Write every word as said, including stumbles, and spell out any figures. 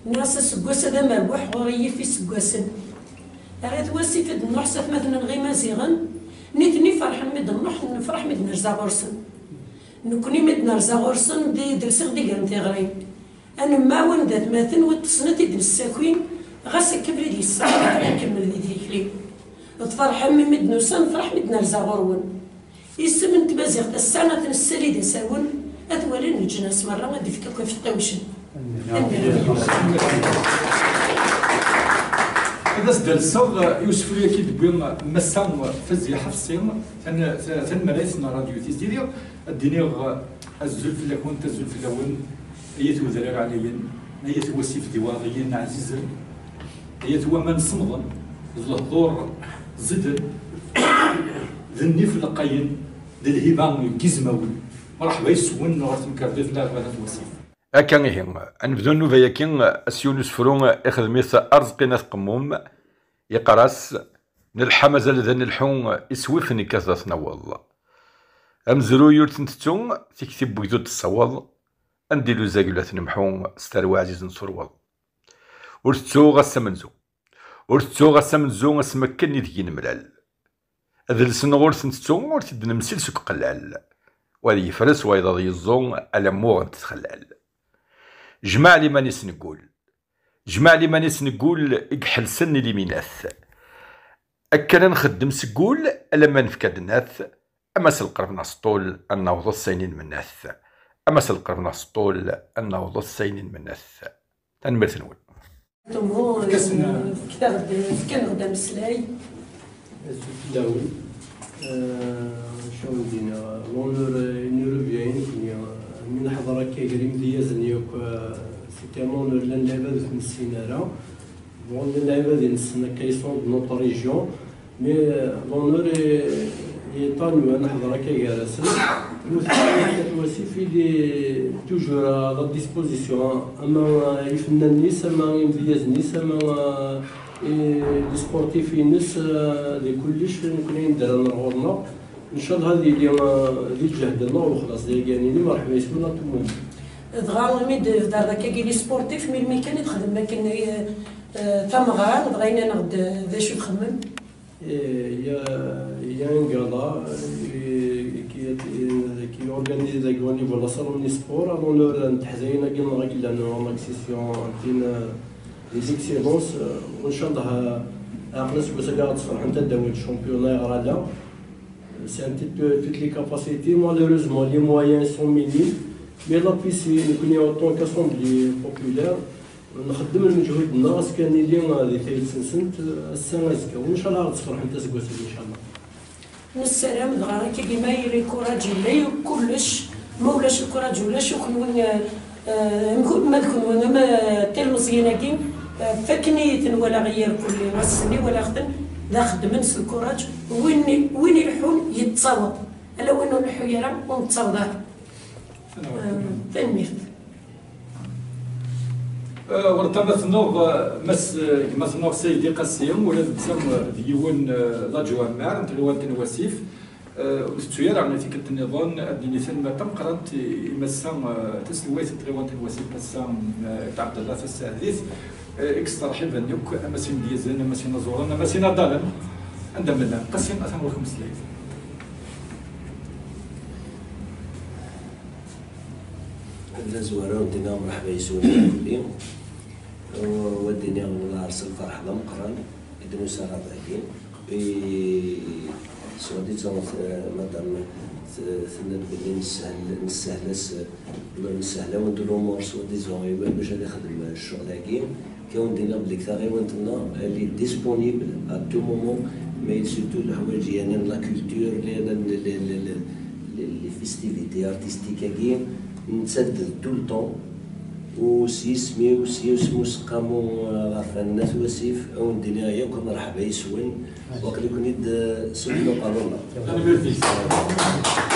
Nniɣ-as aseggas ad amerbuḥ ɣur-i yif iseggasen. Rriɣ wasif i d-nruḥ s atmaten-nneɣ imaziɣen, nitni ferḥen mi d-nruḥ, nefreḥ mi d-nerza ɣur-sen. Nekkni mi d-nerza ɣur-sen, d, d lsiɣ d iger n tiɣri. Ad nemɛawan d atmaten, wi ṭṭsen ad t-id-nessaki, ɣas akka abrid yesseɣ, ad nkemmel di tikli. Tferḥem mi d-nusa, nefreḥ mi d-nerza ɣur-wen. Isem n tmaziɣt ass-a ad t-nessali d asawen, ad walin leǧnas merra, ad d-ifk akk ifeṭṭiwcen. Ad as-d-alseɣ i usefru-agi d-wwi Massa Fazli Ḥefṣi, tan-, ta-, tanmara-is n Radio Tiziri, ad d-iniɣ azul fell-akent, azul fell-awen, ay at wedrar ɛlayen, ay at wasif d iwaɣiyen ɛzizen, ay at waman semmḍen, d lehdur ẓiden, d nnif lqayen, d lhiba n yizmawen. Mṛeḥba yes-wen ɣer temkarḍit n Lɛebad At Wasif. Akka ihi, ad nebdu nnuba-yagi s yiwen usefru ixdem-it Arezqi n At Qemmum, yeqqar-as: "Nelḥa mazal d anelḥu, iswifen nekkat d at naweḍ. Amezruy ur t-ntettu, tikti n wegdud tessaweḍ, anda iluz agla ad t-nemḥu, s tarwa ɛzizen turweḍ. Ur tettuɣ ass amenzu, ur tettuɣ ass amenzu, asmi akken ideg i nemlal. Adles-nneɣ ur t-ntettu, ur t-id-nemsil seg uqellal. Wa ad yefres, wayeḍ ad yeẓẓu, ala mmuɣent txellal. Jmaɛ liman-is neggul, jmaɛ liman-is neggul, i iḥelsen i liminat. Akken ad nxeddem seg wul, alamma nefka ddnat, ama s lqerb neɣ s ṭṭul, ad naweḍ s ayen i nmennat. Ama s lqerb neɣ s ṭṭul, ad naweḍ s ayen i nmennat." Tanemmirt-nwen. Tumu, fket-aɣ-d, fkan-aɣ-d ameslay. Azul fell-awen. Euh, acu ara d-iniɣ, l'honneur, euh, il nous revient, nekni, euh, mi neḥḍer akka gar imedyazen yakk, euh, c'est un honneur, llan lɛibad ur t-nessin ara. Bon, llan lɛibad i nessen akka, ils sont de notre région. Mais, euh, l'honneur est, est à nous, ad neḥḍer akka gar-asen. Ur t-, wasif, il est toujours à la disposition, ama, euh, ifennanen-is, ama imedyazen-is, ama, euh, i, les sportifs-ines, euh, di kullec, nekni i d-rran ɣur-neɣ. Ncallah ad yili, euh, di lǧehd-nneɣ, u xlaṣ, d ayagi ad nini, mṛeḥba yes-wen, a tout le monde. Dɣa, mi d-, d-, d akkagi, les sportifs, melmi kan i txedmem akken, euh, euh, tameɣra, dɣa ini-aneɣ-d d acu txemmem. Et il y a, il y a un gala, euh, qui est, euh, qui est organisé dagi au niveau de la Salon du Sport, à l'honneur n teḥdayin-agi-nneɣ i yellan en accession, tin, euh, des excellences, euh, u ncallah, euh, aql-as wasagi ad tt-ferḥent ad d-awint championnat yeɣra la. C'est un titre de toutes les capacités. Malheureusement, les moyens sont minimes. Mais la P C, nekni, en tant qu'assemblée populaire, nxeddem lmeǧhud-nneɣ, as kan nili, euh, di tayet-nsent, euh, ass-a, azekka. U ncallah ad tt-ferḥent aseggas-agi, ncallah. Nessaram dɣa akkagi ma yili lkuṛaǧ yella yakk kullec, ma ulac lkuṛaǧ ulac, u kenwi, eh, eh, ma d kenwi ama tilmeẓyin-agi, eh, fakken-iyi-ten, walaɣ-iyi irkelli, ass-nni walaɣ-ten d axeddmen s lkuṛaǧ, win, win ileḥḥun yettaweḍ, ala win ur nleḥḥu ara ur nettaweḍ ara. Eh, tanemmirt. Eh, weltama-tneɣ, eh, Mass, eh, gma-tneɣ Saydi Qasi, ula d netta, eh, d yiwen, eh, d aǧwamar n tɣiwant n Wasif. Eh, ur tettu ara tikkelt nniḍen ad d-nini tanemmirt tameqqrant i, i Massa, eh, taselwayt n tɣiwant n Wasif, Massa, eh, Ɛebdella Tasaɛdit, eh, i yesterḥiben yakk, ama s imedyazen, ama s inaẓuren, ama s inaḍalen, anda ma llan. Qasi, atan ɣur-k umeslay. D azwara ur d-nniɣ mṛeḥba yes-wen irkelli. U ad d-iniɣ wellah s lferḥ d ameqqran i d-nusa ɣer dagi. I, soit disant, eh, madame, t-, tenna-d belli nessehel, nessehel-as, nessehel-awen-d l'umur, soit disant, i bac ad ixdem ccɣel-agi. Kan wen-d-iniɣ belli taɣiwant-nneɣ, elle est disponible à tout moment, mais surtout leḥwayeǧ, yani, la culture, les, les, les festivités artistiques-agi, nettat-d tout le temps. U s yisem-iw, s yisem useqqamu, eh, ɣef At Wasif, ad wen-d-iniɣ yakk mṛeḥba yes-wen, waqil-iken-id, eh, s wudem aqerru-nneɣ. Tanemmirt-ik.